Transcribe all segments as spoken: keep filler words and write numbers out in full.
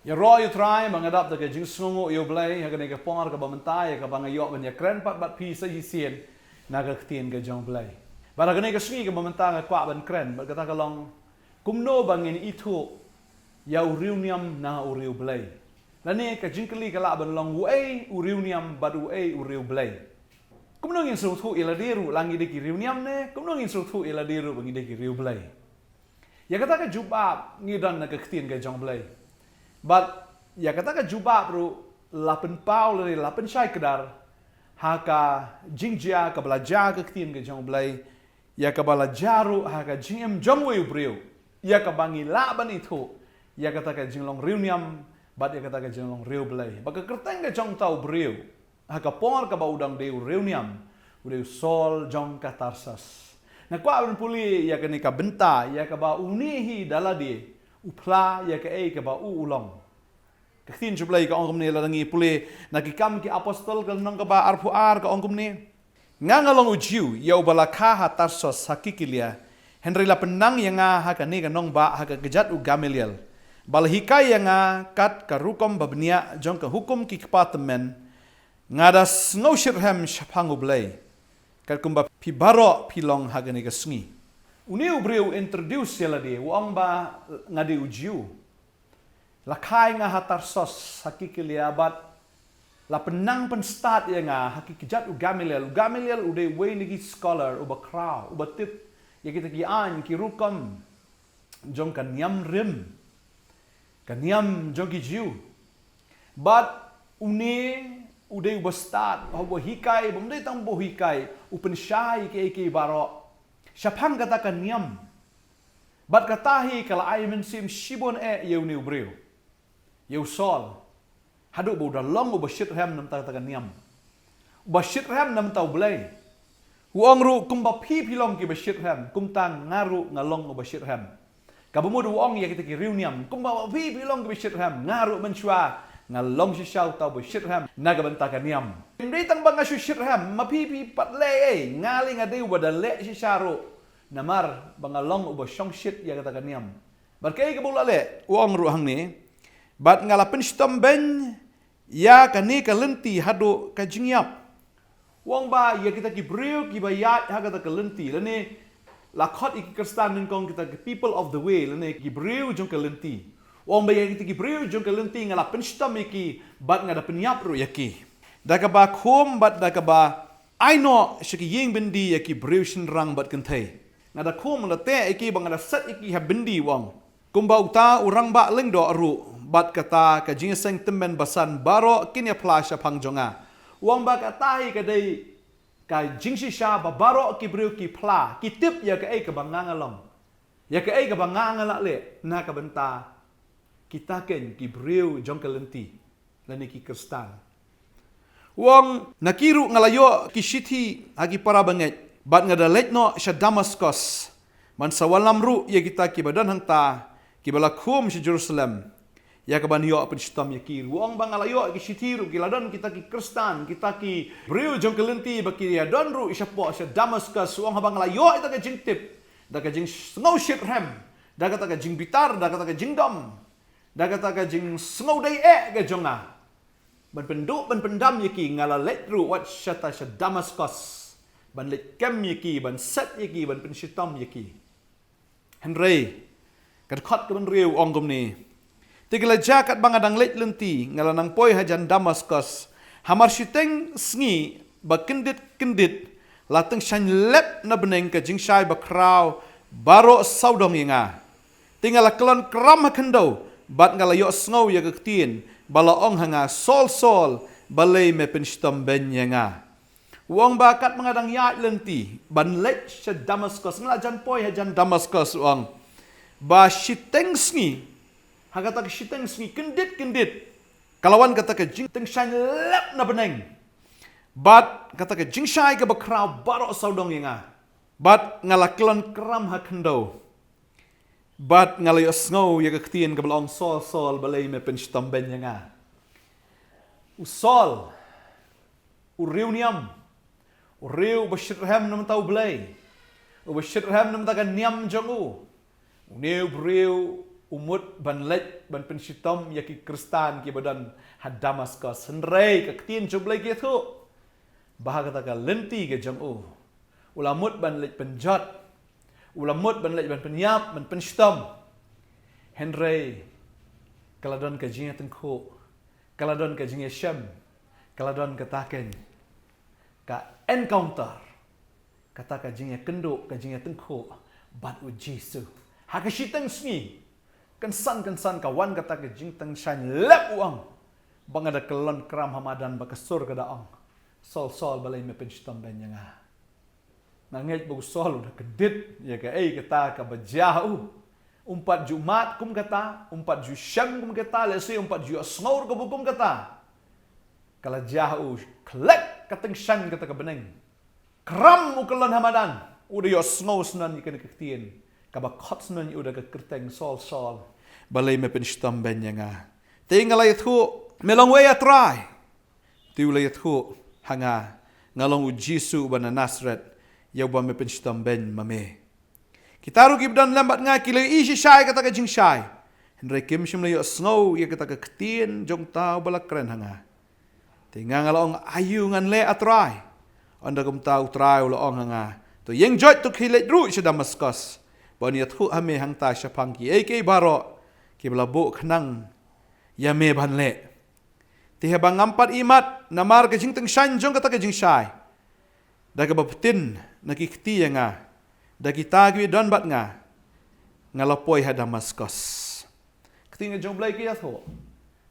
Ïaroh ïa u Trai ba nga dap da ka jingsngewnguh ïa u Blei ha kane ka por kaba mynta, ïa kaba nga ïoh ban ïakren pat bad phi sa shisien na ka ktien ka jong u Blei. Bad ha kane ka sngi kaba mynta nga kwah ban kren bad kata ka long, kumno ba ngin ithuh ïa u riewniam na u riew Blei? Lane ka jingkylli ka lah ban long, uei u riewniam bad uei u riew Blei? Kumno ngin sngewthuh ïa lade ruh la ngi dei ki riewniam ne kumno ngin sngewthuh ïa lade ruh ba ngi dei ki riew Blei? Ïa kata ka jubab ngi don na ka ktien ka jong u Blei. Bad ïa kata ka jubab ruh la pynpaw lane la pynshai kdar ha ka jingjia kaba la jia ha ka ktien ka jong u Blei, ïa kaba la jia ruh ha ka jingim jong uwei u briew, ïa kaba ngi lah ban ithuh ïa kata ka jinglong riewniam bad ïa kata ka jinglong riew Blei. Ba ka kyrteng ka jong uta u briew ha ka por kaba u dang dei u riewniam, u dei u Saul jong ka Tarsus. Nga kwah ban pule ïa kane ka bynta, ïa kaba une hi da lade u phla ïa kaei kaba u u long. Ka ktien jong u Blei ka ong kumne, lada ngi pule na Ki Kam ki Apostol ka lynnong kaba arphew ar, ka ong kumne: Nga nga long u Jiw, ïa uba la kha ha Tarsus ha Kilikia, hynrei la pynnang ïa nga ha kane ka nongbah ha ka kjat u Gamaliel, ba la hikai ïa nga kat ka rukom ba bniah jong ka hukum ki kpa tymmen. Nga da sngew shitrhem shaphang u Blei, katkum ba phi baroh phi long ha kane ka sngi. Une u briew u introduce ïa lade, u ong ba nga dei u Jiw. La kha ïa nga ha Tarsus ha Kilikia bad la pynnang pynstad ïa nga ha ki kjat u Gamaliel. U Gamaliel u dei uwei na ki scholar uba khraw, uba tip ïa kita ki aiñ ki rukom jong ka niam rim, ka niam jong ki Jiw. Bad une u dei uba stad, uba hikai, bym dei tang uba hikai, u pynshai ïa kiei kiei baroh shaphang kata ka niam. Bad kata hi ka la ai mynsiem shibun eh ïa une u briew, ïa u Saul, haduh ba u da long uba shitrhem na bynta kata ka niam, uba shitrhem na bynta u Blei. U ong ruh, kumba phi phi long kiba shitrhem, kumta nga ruh nga long uba shitrhem. Kaba mut u ong ïa kita ki riewniam, kumba phi phi long kiba shitrhem, nga ruh mynshuwa nga long shisha uta uba shitrhem na ka bynta ka niam. Ym dei tang ba nga shu shitrhem, ma phi phi pat leh ei, nga lei nga dei uba da leh shisha ruh, namar ba nga long uba shongshit ïa kata ka niam. Bad kaei kaba u la leh, u ong ruh hangne: Bad nga la pynshitom beiñ ïa kane ka lynti haduh ka jingïap. U ong ba ïa kita ki briew kiba ïaid ha kata ka lynti, lane la khot ïa ki Khristan nyngkong kita ki people of the way, lane ki briew jong ka lynti. U ong ba ïa kita ki briew jong ka lynti nga la pynshitom ïa ki bad nga da pynïap ruh ïa ki da kaba khum bad da kaba ai noh sha ki ïing byndi ïa ki briew shynrang bad kynthei. Nga da khum, nga da teh ïa ki bad nga da set ïa ki ha byndi, u ong. Kumba uta u rangbah lyngdoh ruh bad kata ka jingïaseng tymmen basan baroh kin ïa phla shaphang jong nga. U ong ba kata hi ka dei ka jingshisha ba baroh ki briew ki phla, ki tip ïa kaei kaba nga nga long, ïa kaei kaba nga nga la leh na ka bynta kita kin ki briew jong ka lynti, lane ki Khristan. U ong, na ki ruh nga la ïoh ki shithi ha ki para bangeit, bad nga da leit noh sha Damaskos ban sa wallam ruh ïa kita kiba don hangta, kiba la khum sha Jerusalem, ïa kaban ïoh pynshitom ïa ki. U ong ba nga la ïoh ki shithi ruh, ki la don kita ki Khristan, kita ki briew jong ka lynti ba ki ïa don ruh shapoh sha Damaskos. U ong haba nga la ïoh ïa ka jingtip, da ka jingsngew shitrhem, da kata ka jingbitar, da kata ka jingdom, da kata ka jingsngew dei eh ka jong nga, ban pynduh ban pyndam ïa ki, nga la leit ruh wat shata sha Damaskos ban leit kem ïa ki, ban set ïa ki, ban pynshitom ïa ki. Hynrei ka dkhot ka ban riew u ong kumne: Te ki la jia katba nga dang leit lynti, nga la nang poi hajan Damaskos. Hamar shiteng sngi ba kyndit kyndit la tyngshaiñ lep na bneng ka jingshai bakhraw baroh sawdong ïa nga. Te nga la kyllon kram ha khyndew, bad nga la ïohsngew ïa ka ktien ba la ong ha nga: Saul, Saul, balei me pynshitom beiñ ïa nga? U ong ba katba nga dang ïaid lynti ban leit sha Damaskos, nga la jan poi hajan Damaskos, u ong, ba shiteng sngi, ha kata ka shiteng sngi kyndit kyndit, ka la wan kata ka jingtyngshaiñ lep na bneng, bad kata ka jingshai kaba khraw baroh sawdong ïa nga, bad nga la kyllon kram ha khyndew, bad nga la ïohsngew ïa ka ktien kaba la ong: Saul, Saul, balei me pynshitom beiñ ïa nga? U Saul, u riewniam, u riew uba shitrhem na bynta u Blei, uba shitrhem na bynta ka niam jong u, une u briew U mut ban leit ban pynshitom ïa ki Khristan kiba don ha Damaskos. Hynrei ka ktien jong U Blei ka ïathuh ba ha kata ka lynti ka jong u, u la mut ban leit pynjot, u la mut ban leit ban pynïap, ban pynshitom. Hynrei ka la don ka jingïatyngkhuh, ka la don ka jingïashem, ka la don kata ka, ka encounter, kata ka jingïakynduh, ka jingïatyngkhuh bad U Jisu. Ha ka shiteng sngi, kynsan kynsan ka wan kata ka jingtyngshaiñ, lep u ong ba nga da kyllon kram ha madan, ba ka sur ka da ong, "Saul, Saul, balei me pynshitom beiñ ïa nga?" Nga ngeit ba u Saul u da kyndit ïa kaei kata kaba jia ha u. Um pat ju mad kum kata, um pat ju shem kum kata, lehse um pat ju ïohsngew ruh kaba kum kata. Ka la jia ha u, khlek ka tyngshaiñ kata ka bneng. Kram u kyllon ha madan, u da ïohsngew syndon ïa kane ka ktien kaba khot syndon ïa u da ka kyrteng, "Saul, Saul, balei me pynshitom beiñ ïa nga?" Te nga la ïathuh, "Me long uei, A Trai?" Te u la ïathuh ha nga, "Nga long U Jisu uba na Nasareth, ïa uba me pynshitom beiñ ma me." Kita ruh kiba don lem bad nga ki la ïohi shisha ïa kata ka jingshai, hynrei kim shym la ïohsngew ïa kata ka ktien jong uta uba la kren ha nga. Te nga, nga la ong, "Aïu ngan leh, A Trai?" Ynda kumta U Trai u la ong ha nga, "To ïeng joit, to khie leit ruh sha Damaskos, ba yn ïathuh ha me hangta shaphang kiei kiei baroh kiba la buh khnang ïa me ban leh." Te haba ngam pat ïehnoh namar ka jingtyngshaiñ jong kata ka jingshai, da kaba btin na ki kti ïa nga da kita kiba don bad nga, nga la poi ha Damaskos. Ka ktien ka jong U Blei ka ïathuh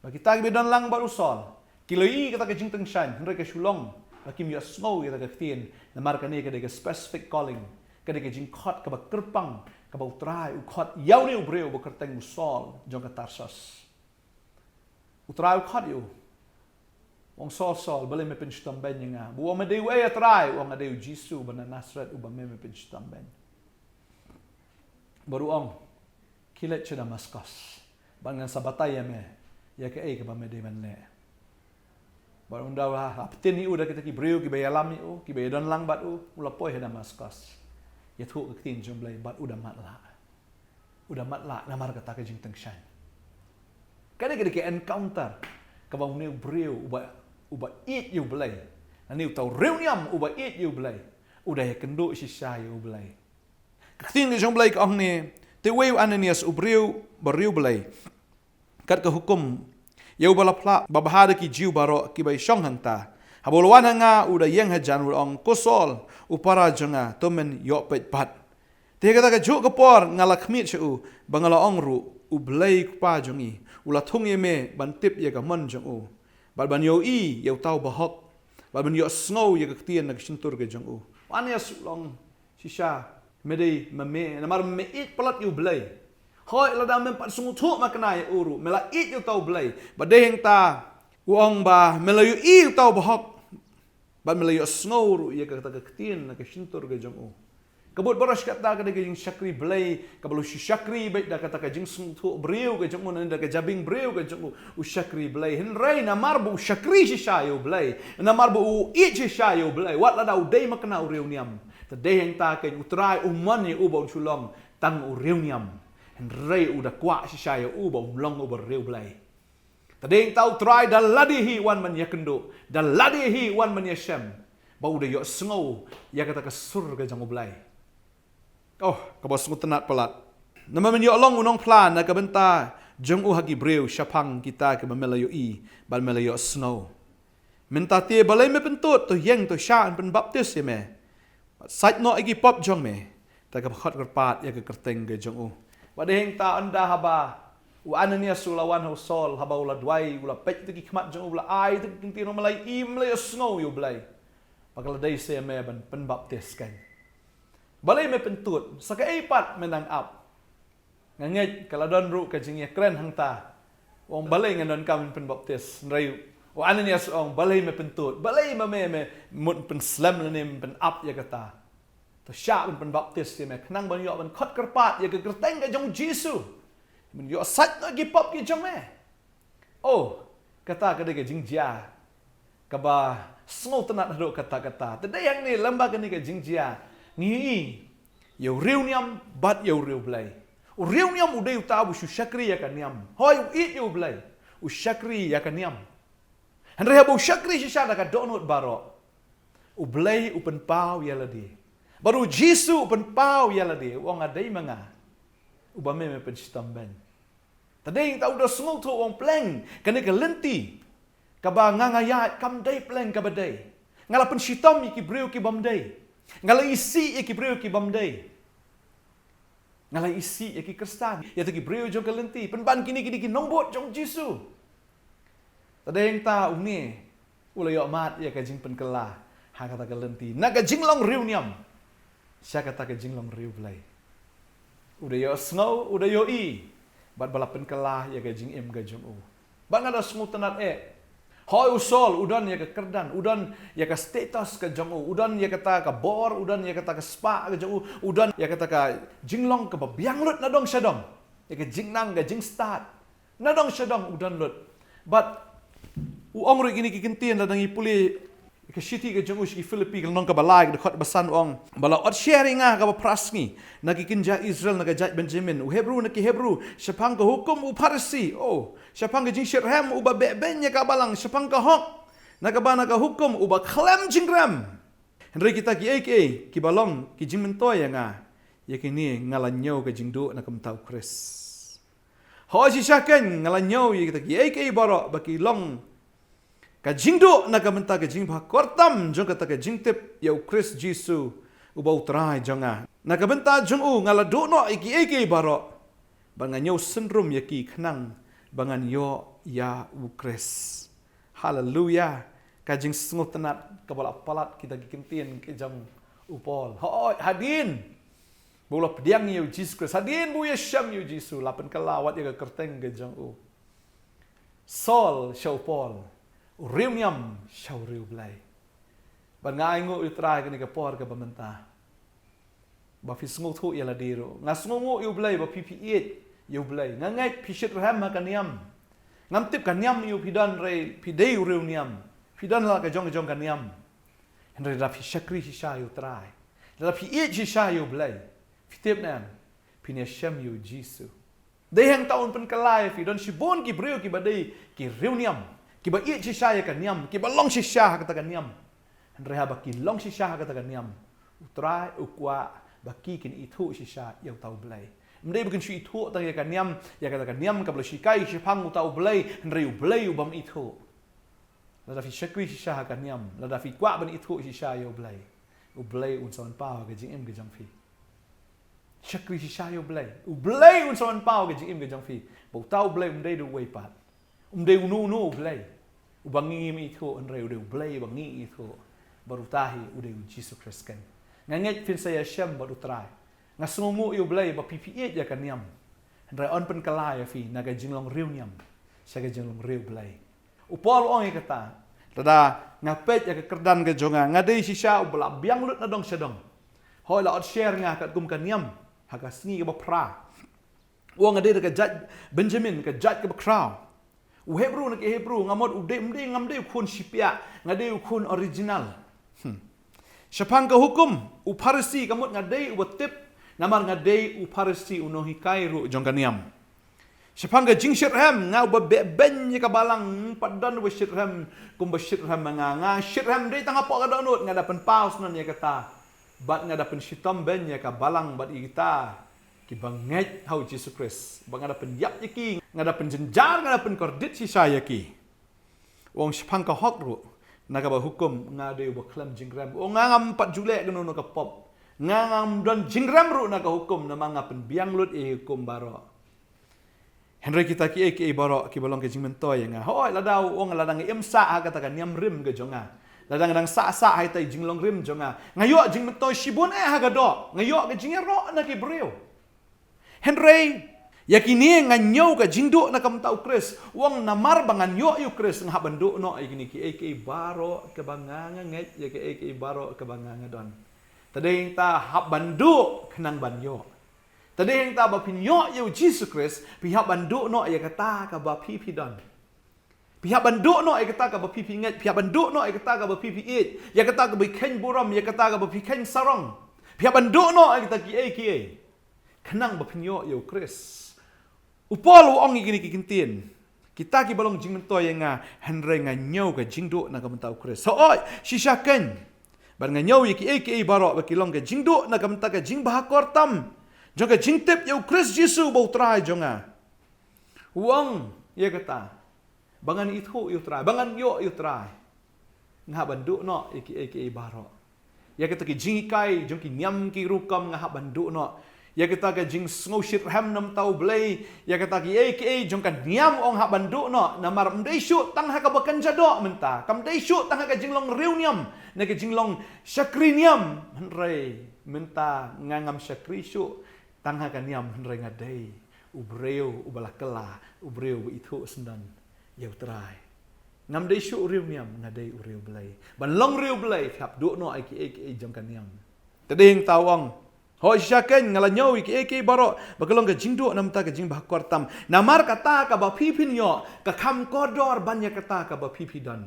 ba kita kiba don lang bad u Saul ki la ïohi kata ka jingtyngshaiñ, hynrei ka shu long ba kim ïohsngew ïa kata ka ktien, namar kane ka dei ka specific calling, ka dei ka jingkhot kaba kyrpang, kaba U Trai u khot ïa une u briew ba kyrteng u Saul jong ka Tarsus. U Trai u khot ïa u, u ong, "Saul, Saul, balei me pynshitom beiñ ïa nga?" Bad u ong, "Me dei uei, A Trai?" U ong, "Nga dei U Jisu uba na Nasareth uba me, me pynshitom beiñ." Bad u ong, "Khie leit sha Damaskos, bad ngan sa batai ïa me ïa kaei kaba me dei ban leh." Bad ynda u la btin ïa u da kita ki briew kiba ïalam ïa u, kiba ïadon lang bad u, u la poi ha Damaskos. Ïathuh ka ktien jong U Blei, bad u da matlah. U da matlah namar kata ka jingtyngshaiñ. Kane ka dei ka encounter kaba une u briew uba, uba ïeit ïa U Blei, lane uta u riewniam uba ïeit ïa U Blei, u da ïakynduh shisha ïa U Blei. Ka ktien ka jong U Blei ka ong hangne, "Te uwei u Ananias, u briew ba riewblei kat ka hukum ïa uba la phla babha da ki Jiw baroh kiba ïashong hangta, haba u la wan ha nga, u da ïeng hajan, u da ong, 'Ko Saul, u para jong nga, to men ïoh peit pat.' Te ha kata kajuh ka por nga la khmied sha u, ba nga la ong ruh, 'U Blei, U Kpa jong ngi, u la thung ïa me ban tip ïa ka mon jong u, bad ban ïohi ïa uta u bahok, bad ban ïohsngew ïa ka ktien na ka shyntur ka jong u.'" U Ananias u la ong shisha, "Me dei ma me, namar me ïeit palat ïa U Blei. Hooid, lada mem pat sngewthuh makna ïa u ruh, me la ïeit ïa uta U Blei. Bad dei hangta u ong ba me la ïohi uta u bahok, bad me la ïohsngew ruh ïa kata ka ktien na ka shyntur ka jong u." Ka bud baroh shi katta ka dei ka jingshakri Blei, kaba la shu shakri beit da kata ka jingsngewthuh briew ka jong u, ne da ka jabieng briew ka jong u, u shakri Blei. Hynrei namar ba u shakri shisha ïa U Blei, namar ba u ïeit shisha ïa U Blei, wat lada u dei makna u riewniam, te dei hangta keiñ U Trai u mon ïa u ba un shu long tang u riewniam. Hynrei u da kwah shisha ïa u ba un long uba riewblei. Te dei hangta U Trai da lade hi u wan ban ïakynduh, da lade hi u wan ban ïashem, ba u da ïohsngew ïa kata ka sur ka jong U Blei. Oh, kaba sngewtynnat palat. Namar men ïoh long u nongphla na ka bynta jong u ha ki briew shaphang kita kiba me la ïohi bad me la ïohsngew. Mynta te balei me pyntud? To ïeng, to shah, yn pynbaptis ïa me, bad sait noh ïa ki pop jong me, da kaba khot kyrpad ïa ka kyrteng ka jong u. Bad dei hangta ynda haba u Ananias u la wan ha u Saul, haba u la duwai, u la peit ïa ki khmat jong u, u la ai ïa ki ktien, u la ïohi, me la ïohsngew ïa U Blei, ba ka la dei sa ïa me ban pynbaptis keiñ. Balei me pyntud? Sa kaei pat me nang ap? Nga ngeit ka la don ruh ka jingïakren hangta. U ong, balei ngan donkam pynbaptis? Hynrei u Ananias u ong, balei me pyntud? Balei ma me me mut pynslem lane me pynap ïa kata? To shah, ban pynbaptis ïa me khnang ban ïoh ban khot kyrpad ïa ka kyrteng ka jong U Jisu, ban ïoh sait noh ki pop ki jong me. Oh, kata ka dei ka jingjia kaba sngewtynnat haduh katta katta. Te dei hangne lem bad kane ka jingjia ngi ïohi ïa u riewniam bad ïa u riewblei. U riewniam u dei uta uba shu shakri ïa ka niam. Hooid, u ïeit ïa U Blei, u shakri ïa ka niam. Hynrei haba u shakri shisha da ka dohnud baroh, U Blei u pynpaw ïa lade. Bad U Jisu u pynpaw ïa lade, u ong, nga dei ma nga uba me me pynshitom beiñ. Te dei hangta u da sngewthuh, u ong, pleng, kane ka lynti kaba nga nga ïaid kam dei pleng kaba dei. Nga la pynshitom ïa ki briew ki bym dei. Nga la isih ïa ki briew ki bym dei. Nga la isih ïa ki Khristan, ïa kita ki briew jong ka lynti, pynban kine ki dei ki nongbud jong U Jisu. Te dei hangta une u la ïoh mad ïa ka jingpynkylla ha kata ka lynti, na ka jinglong riewniam sha kata ka jinglong riewblei. U da ïohsngew, u da ïohi, bad ba la pynkylla ïa ka jingim ka jong u. Bad nga da sngewtynnad eh. Hooid, u Saul u don ïa ka kyrdan, u don ïa ka status ka jong u, u don ïa kata ka bor, u don ïa kata ka spah ka jong u, u don ïa kata ka jinglong kaba biang lut na dong sha dong. Ïa ka jingnang, ka jingstad, na dong sha dong u don lut. Bad u ong ruh kine ki kyntien, lada ngi pule ka shithi ka jong u sha ki Philippi, ka lynnong kaba lai, ka dkhot ba san, u ong, ba la ot sher ïa nga ha kaba phra sngi na ki kynja Israel na ka jaid Benjamin, u Hebru na ki Hebru, shaphang ka hukum u Pharisi, oh, shaphang ka jingshitrhem uba behbeiñ ïa ka balang, shaphang ka hok na kaba na ka hukum uba khlem jingrem. Hynrei kita kiei kiei kiba long ki jingmyntoi ïa nga, ïa kine nga la ñiew ka jingduh na ka bynta U Khrist. Hooid, shisha kein nga la ñiew ïa kita kiei kiei baroh ba ki long ka jingduh na ka bynta ka jingbakordor tam jong kata ka jingtip ïa U Khrist Jisu uba U Trai jong nga. Na ka bynta jong u nga la duh noh ïa kiei kiei baroh, bad nga ñiew synrum ïa ki khnang ba ngan ïoh ïa U Khrist. Haleluya. Ka jingsngewtynnad kaba la palat kita ki kyntien ka jong u Paul. Hooid, hadien ba u la pdiang ïa U Jisu Khrist, hadien ba u ïashem ïa U Jisu, la pynkylla wat ïa ka kyrteng ka jong u. Saul sha u Paul, u riewniam sha u riewblei. Bad nga ainguh ïa U Trai kane ka por kaba mynta ba phi sngewthuh ïa lade ruh. Nga sngewnguh ïa U Blei ba phi, phi ïeit ïa U Blei. Nga ngeit phi shitrhem ha ka niam. Ngam tip ka niam ïa u phi don, hynrei phi dei u riewniam. Phi don la ka jong ka jong ka niam. Hynrei lada phi shakri shisha ïa U Trai, lada phi ïeit shisha ïa U Blei, phi tip ne em, phin ïashem ïa U Jisu. Dei hangta un pynkylla ïa phi. Don shibun ki briew kiba dei ki riewniam, kiba ïeit shisha ïa ka niam, kiba long shisha ha kata ka niam. Hynrei haba ki long shisha ha kata ka niam, U Trai u kwah ba ki kin ithuh shisha ïa uta U Blei. Ym dei ba kin shu ithuh tang ïa ka niam, ïa kata ka niam kaba la shikai shaphang uta U Blei, hynrei U Blei u bym ithuh. Lada phi shakri shisha ha ka niam, lada phi kwah ban ithuh shisha ïa U Blei, U Blei un sa wanpaw ha ka jingim ka jong phi. Shakri shisha ïa U Blei, U Blei un sa wanpaw ha ka jingim ka jong phi. Ba uta U Blei um dei da uwei pat. Um dei uno uno U Blei uba ngi ngim ithuh, hynrei u dei U Blei uba ngi ithuh. Bad uta hi u dei U Jisu Khrist kein. Nga ngeit phin sa ïashem bad U Trai. Nga sngewnguh ïa U Blei ba phi, phi ïeit ïa ka niam. Hynrei un pynkylla ïa phi na ka jinglong riewniam sha ka jinglong riewblei. U Paul u ong ïa kata, lada nga peit ïa ka kyrdan ka jong nga, nga dei shisha uba la biang lut na dong sha dong. Hooid, la ot sher nga katkum ka niam ha ka sngi kaba phra. U ong, nga dei na ka jaid Benjamin, ka jaid kaba khraw. U Hebru na ki Hebru, nga mut u dei, ym dei, ngam dei u khun shipiah, nga dei u khun original. Hmm. Shaphang ka hukum u Pharisi, ka mut nga dei uba tip, namar nga dei u Pharisi, u nonghikai ruh jong ka niam. Shaphang ka jingshitrhem, nga uba behbeiñ ïa ka balang, ym pat don uba shitrhem kumba shitrhem ma nga. Nga shitrhem dei tang hapoh ka dohnud, nga da pynpaw snon ïa kata. Bad nga da pynshitom beiñ ïa ka balang bad ïa kita kiba ngeit ha U Jisu Khrist. Bad nga da pynïap ïa ki, nga da pynjynjar, nga da pynkordit shisha ïa ki. U ong, shaphang ka hok ruh na kaba hukum nga dei uba khlem jingrem. U ong, nga ngam pat ju leh kano kano ka pop. Nga ngam don jingrem ruh na ka hukum, namar nga pynbiang lut ïa ki hukum baroh. Hynrei kita kiei kiei baroh kiba long ka jingmyntoi ïa nga. Hooid, lada u ong, lada nga im sah ha kata ka niam rim ka jong nga, lada nga dang sah sah ha ita i jinglong rim jong nga, nga ïoh jingmyntoi shibun eh ha ka doh. Nga ïoh ka jingïaroh na ki briew. Hynrei ïa kine nga ñiew ka jingduh na ka bynta U Khrist. U ong, namar ba ngan ïoh ïa U Khrist, nga hap ban duh noh ïa kine kiei kiei baroh kaba nga, nga ngeit, ïa kiei kiei baroh kaba nga, nga don. Te dei hangta hap ban duh khnang ban ïoh. Te dei hangta ba phin ïoh ïa U Jisu Khrist, phi hap ban duh noh ïa kata kaba phi, phi don. Phi hap ban duh noh ïa kata kaba phi, phi ngeit, phi hap ban duh noh ïa kata kaba phi, phi ïeit, ïa kata kaba phi kheiñ burom, ïa kata kaba phi kheiñ sarong. Phi hap ban duh noh ïa kata kiei kiei. Khnang ba phin ïoh ïa u Khrist. U Paul u ong ïa kine ki kyntien. Kita ki ba long jingmyntoi ïa nga, hynrei nga ñiew ka jingduh na ka bynta u Khrist. Hooid, shisha kein. Bad nga ñiew ïa kiei kiei baroh ba ki long ka jingduh na ka bynta ka jingbha kor tam jong ka jingtip ïa u Khrist Jisu ba u Trai jong nga. U ong ïa kata. Ba ngan ithuh ïa u Trai, ba ngan ïoh ïa u Trai. Nga hap ban duh noh ïa kiei kiei baroh. Ïa kita ki jinghikai jong ki niam ki rukom nga hap ban duh noh. Ïa kita ki jingsngewshitrhem na ka bynta u Blei, ïa kita kiei kiei jong ka niam ong hap ban duh noh. Namar ym dei shuh tang ha kaba kynja doh mynta, kam dei shuh tang ha ka jinglong riewniam ne ka jinglong shakri niam, hynrei mynta nga ngam shakri shuh tang ha ka niam, hynrei nga dei u briew uba la kylla, u briew uba ithuh syndon ïa u Trai. Ngam dei shuh u riewniam, nga dei u riewblei. Ban long riewblei phi hap duh noh ïa kiei kiei jong ka niam. Te dei hangta u ong, hooid, shisha kein, nga la ñiew ïa kiei kiei baroh ba ki long ka jingduh na ka bynta ka jingbha kor tam. Namar kata kaba phi phin ïoh ka kham kordor ban ïa kata kaba phi phi don.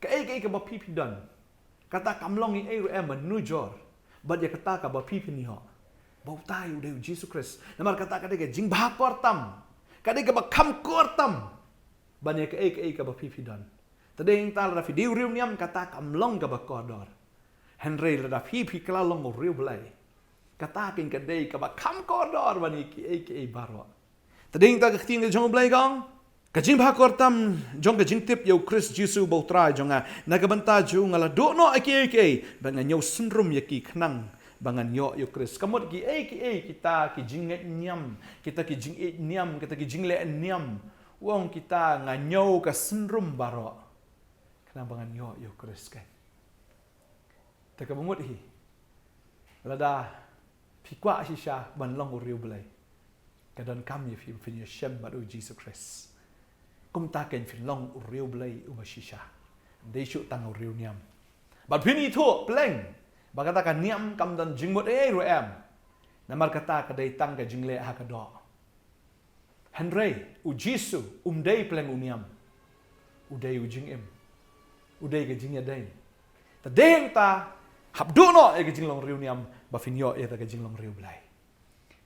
Kaei kaei kaba phi phi don, kata kam long ei ei ruh em ban nujor bad ïa kata kaba phi phin ïoh, ba utai u dei u Jisu Khrist. Namar kata ka dei ka jingbha kor tam, ka dei kaba kham kor tam ban ïa kaei kaei kaba phi phi don. Te dei hangta lada phi dei u riewniam, kata kam long kaba kordor. Hynrei lada phi phi kylla long u riewblei, kata kein ka dei kaba kham kordor ban ïa kiei kiei baroh. Te dei hangta ka ktien ka jong u Blei ka ong, ka jingbha kor tam jong ka jingtip ïa u Khrist Jisu ba u Trai jong nga. Na ka bynta jong u nga la duh noh ïa kiei kiei, ba nga ñiew synrum ïa ki khnang ba ngan ïoh ïa u Khrist. Ka mut kiei kiei kita ki jingngeit niam, kita ki jingïeit niam, kita ki jingleh niam, u ong kita nga ñiew ka synrum baroh khnang ba ngan ïoh ïa u Khrist kein. Te kaba mut hi, lada phi kwah shisha ban long u riewblei, ka donkam ïa phi ba phin ïashem bad u Jisu Khrist. Kumta kein phin long u riewblei uba shisha, ym dei shuh tang u riewniam. Bad phin ithuh pleng ba kata ka niam kam don jingmut ei ei ruh em. Namar kata ka dei tang ka jingleh ha ka doh. Hynrei u Jisu um dei pleng u niam, u dei u jingim, u dei ka jingïadei. Te dei hangta, hap duh noh ïa ka jinglong riewniam ba phin ïoh ïa ka jinglong riewblei.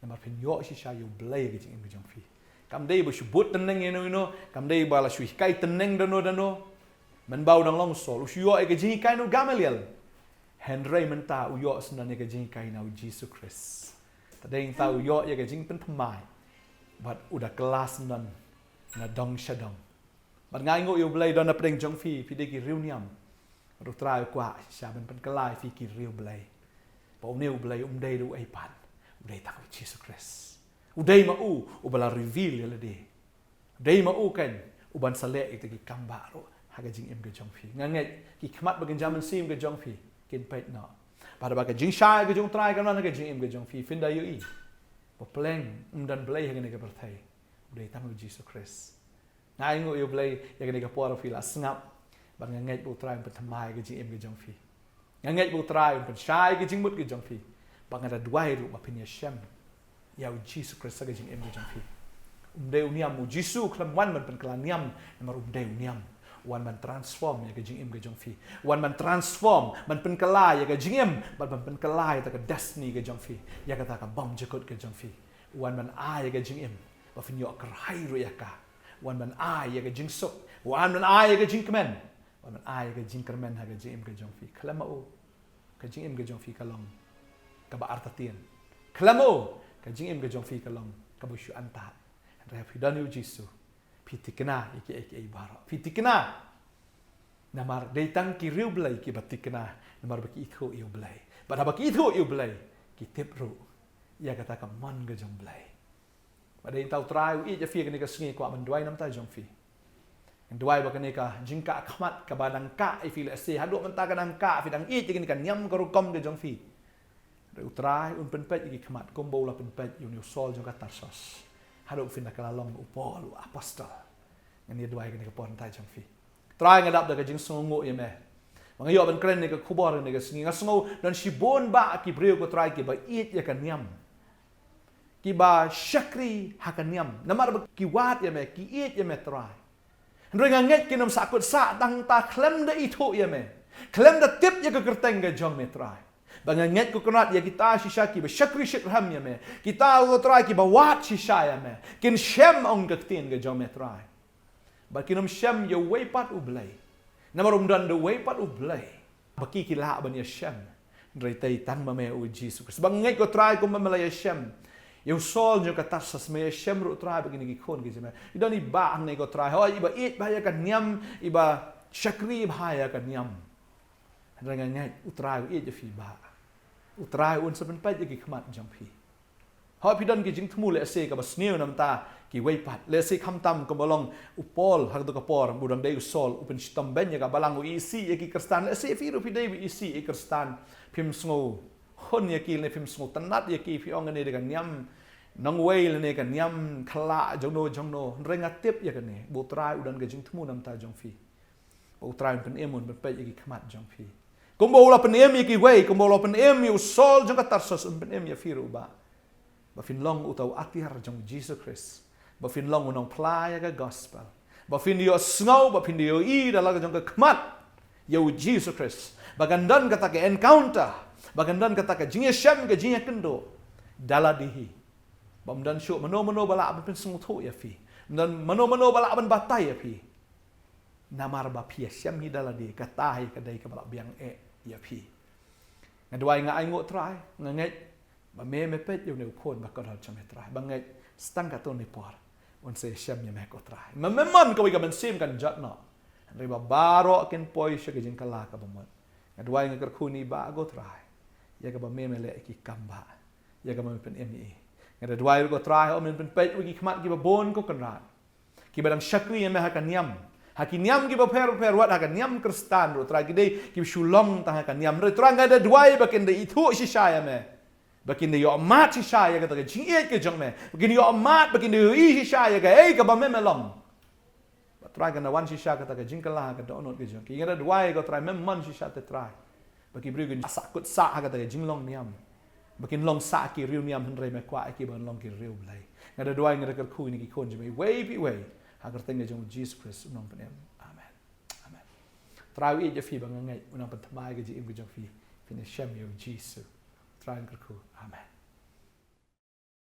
Namar phin ïoh shisha ïa u Blei ïa ka jingim ka jong phi. Kam dei ba shu bud tneng ïa no ïa no, kam dei ba la shu hikai tneng da no da no. Mynba u dang long u Saul, u shu ïoh ïa ka jinghikai na u Gamaliel. Hynrei mynta u ïoh syndon ïa ka jinghikai na u Jisu Khrist. Te dei hangta u ïoh ïa ka jingpynthymmai bad u da kylla syndon na dong sha dong. Bad nga ainguh ïa u Blei, don na pdeng jong phi, phi dei ki riewniam. Bad u Trai u kwah shisha ban pynkylla ïa phi ki riewblei. Ba une u Blei um dei da uei pat, u dei tang u Jisu Khrist. U dei ma u uba la reveal ïa lade. Dei ma u kein uban sa leh ïa kita ki kam baroh ha ka jingim ka jong phi. Nga ngeit ki khmat ba kynja mynsiem ka jong phi kin peit noh. Bad ba ka jingshai ka jong u Trai kan wan ha ka jingim ka jong phi, phin da ïohi ba pleng ym don blei ha kane ka pyrthei, u dei tang u Jisu Khrist. Nga ainguh ïa u Blei ïa kane ka por phi la sngap. Bad nga ngeit ba u Trai un pynthymmai ka jingim ka jong phi. Nga ngeit ba u Trai un pynshai ka jingmut ka jong phi. Bad nga da duwai ruh ba phin ïashem ïa u Jisu Khrist ha ka jingim ka jong phi. Um dei u niam, u Jisu khlem wan ban pynkylla niam, namar um dei u niam. U wan ban transform ïa ka jingim ka jong phi. U wan ban transform, ban pynkylla ïa ka jingim, bad ban pynkylla ïa ka destiny ka jong phi, ïa kata ka bymjukut ka jong phi. U wan ban ai ïa ka jingim ba phin ïoh kyrhai ruh ïa ka. U wan ban ai ïa ka jingsuk. U wan ban ai ïa ka jingkmen. U wan ban ai ïa ka jingkyrmen ha ka jingim ka jong phi. Khlem ma u, ka jingim ka jong phi ka long kaba artatien. Khlem ma u, ka jingim ka jong phi ka long kaba shu antad. Hynrei phi don ïa u Jisu, phi thikna ïa kiei kiei baroh. Phi thikna. Namar dei tang ki riewblei kiba thikna, namar ba ki ithuh ïa u Blei. Bad haba ki ithuh ïa u Blei, ki tip ruh ïa kata ka mon ka jong u Blei. Bad dei tang u Trai u ïeit ïa phi ha kane ka sngi, kwah ban duwai na ka bynta jong phi. Ngan duwai ba kane ka jingkah khmat kaba dang kah ïa phi lehse haduh mynta ka dang kah, phi dang ïeit ïa kane ka niam ka rukom ka jong phi. Hynrei u Trai un pynpeit ïa ki khmat kumba u la pynpeit ïa une u Saul jong ka Tarsus. Haduh phin da kylla long u Paul u apostol. Ngan ïa duwai kane ka por na ka bynta jong phi. Trai, nga dap da ka jingsngewnguh ïa me. Ba nga ïoh ban kren ïa ka khubor ïa kane ka sngi, nga sngew don shibun bah ki briew ko Trai kiba ïeit ïa ka niam. Kiba shakri ha ka niam. Namar ba ki wad ïa me, ki ïeit ïa me Trai. Hynrei nga ngeit kin ym sahkut sah tang ta khlem da ithuh ïa me. Khlem da tip ïa ka kyrteng ka jong me Trai. Ba nga ngeit ko Kynrad ïa kita shisha kiba shakri shitrhem ïa me. Kita ko Trai kiba wad shisha ïa me. Kin shem, ong ka ktien ka jong me Trai. Ba kin ym shem ïa uwei pat u blei. Namar um don da uwei pat u blei ba ki ki lah ban ïashem. Hynrei tang ma me, U Jisu Khrist. Ba nga ngeit ko Trai kumba me la ïashem ïa u Saul jong ka Tarsus, me ïashem ruh Trai ba kine ki khun ki jong me. Ki don i bah hangne ko Trai, hooid, iba ïeit bha ïa ka niam, iba shakri bha ïa ka niam. Hynrei nga ngeit U Trai u ïeit ïa phi bah. U Trai un sa pynpeit ïa ki khmat jong phi. Hooid, phi don ki jingthmu lehse kaba sniew na bynta kiwei pat. Lehse khamtam kumba long u Paul ha kato ka por, u dang dei u Saul, u pynshitom beiñ ïa ka balang, u isih ïa ki Khristan. Lehse phi ruh phi dei u isih ïa ki Khristan. Phim sngewhun ïa ki lane phim sngewtynnat ïa ki, phi ong kane dei ka niam nongwei lane ka niam khyllah jongno jongno. Hynrei nga tip ïa kane ba U Trai u don ka jingthmu na bynta jong phi. Ba U Trai un pynim, un pynpeit ïa ki khmat jong phi. Kumba u la pynim ïa kiwei, kumba u la pynim ïa u Saul jong ka Tarsus, un pynim ïa phi ruh bah. Ba phin long uta u atiar jong U Jisu Khrist. Ba phin long u nongphla ïa ka gospel. Ba phin ïohsngew, ba phin ïohi da la ka jong ka khmat ïa U Jisu Khrist. Ba kan don kata ka encounter. Ba kan don kata ka jingïashem, ka jingïakynduh da lade hi. Ba ym don shuh mano mano ba lah ban pynsngewthuh ïa phi. Ym don mano mano ba lah ban batai ïa phi. Namar ba phi ïashem hi da lade, kata hi ka dei kaba la biang eh ïa phi. Nga duwai, nga ainguh Trai, nga ngeit ba me, me peit ïa une u khun ba kordor jong me Trai. Ba ngeit sa tang katto katne por un sa ïashem ïa me ko Trai. Me, me mon kawei ka mynsiem kan jot noh. Hynrei ba baroh kin poi sha ka jingkylla kaba mut. Nga duwai, nga kyrkhu ïa i bah ko Trai, ïa kaba me, me leh ïa ki kam bah, ïa kaba me pynim ïa i. Nga da duwai ruh ko Trai, hooid, men pynpeit ïa ki khmat kiba bun ko Kynrad. Kiba dang shakri ïa me ha ka niam, ha ki niam kiba pher pher, wat ha ka niam Khristan ruh Trai, ki dei kiba shu long tang ha ka niam. Hynrei Trai, nga da duwai ba kin da ithuh shisha ïa me. Ba kin da ïohmad shisha ïa kata ka jingïeit ka jong me. Ba kin da ïohmad, ba kin da ïohi shisha ïa kaei kaba me, me long. Ba Trai, kan da wan shisha kata ka jingkylla ha ka dohnud ka jong ki. Nga da duwai ko Trai, me mon shisha te Trai. Ba ki briew kin sah kut sah ha kata ka jinglong niam. Ba kin long sah ki riewniam, hynrei me kwah ïa ki ban long ki riewblei. Nga da duwai, nga da kyrkhu ïa kine ki khun jong me iwei pa iwei ha ka kyrteng ka jong U Jisu Khrist, U Nongpynim. Amen. Amen. Trai u ïeit ïa phi, ba nga ngeit un nang pynthymmai ïa ka jingim ka jong phi. Phin ïashem ïa U Jisu. Trai, nga kyrkhu. Amen.